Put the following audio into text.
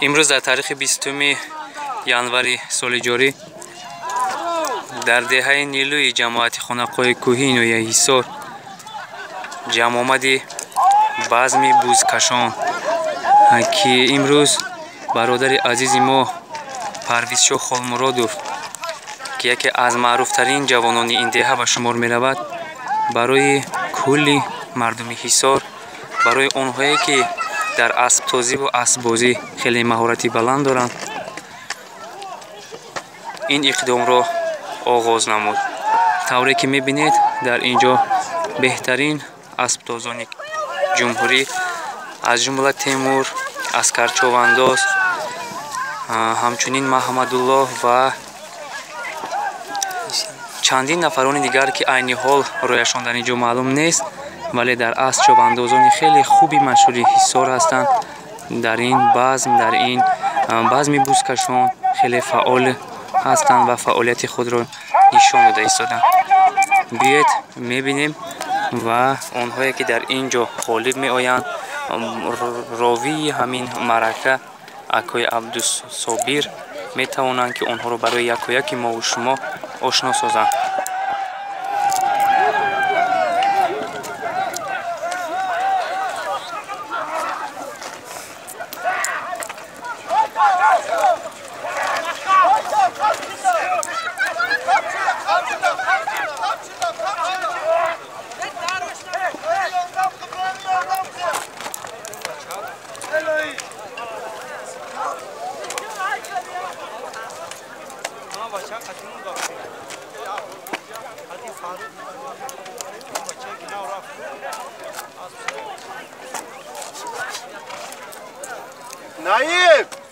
Имрӯз дар таърихи 20 январи соли ҷорӣ дар деҳаи Нилӯи ҷамоати Хонақоҳи кӯҳии ноҳияи Ҳисор ҷамъомади базми бузкашон, ки имрӯз бародари азизи мо Парвизшоҳ Холмуродов, ки яке аз маъруфтарин ҷавонони ин деҳа ба шумор меравад, барои кулли мардуми Ҳисор, барои онҳое ки дар асбтозиву асббозӣ хеле маҳорати баланд доранд, ин иқдомро оғоз намуд. Тавре ки мебинед, дар ин ҷо беҳтарин асбтозони ҷумҳурӣ, аз ҷумла Темур, Аскарчовандоз, ҳамчунин Маҳмадуллоҳ ва чандин нафарони дигар, ки айни ҳол рӯяшон дар ин ҷо маълум нест, вале дар асл чобандозони хеле хуби машҳури Ҳисор ҳастанд. Дар ин базм, дар ин базми бузкашон хеле фаъол ҳастанд ва фаъолияти худро нишон дода истоданд. Биёед мебинем ва онҳое ки дар ин ҷо ғолиб меоянд, ровии ҳамин маърака акои Абдусобир метавонанд, ки онҳоро барои якояки мову шумо ошно созанд. Наиб!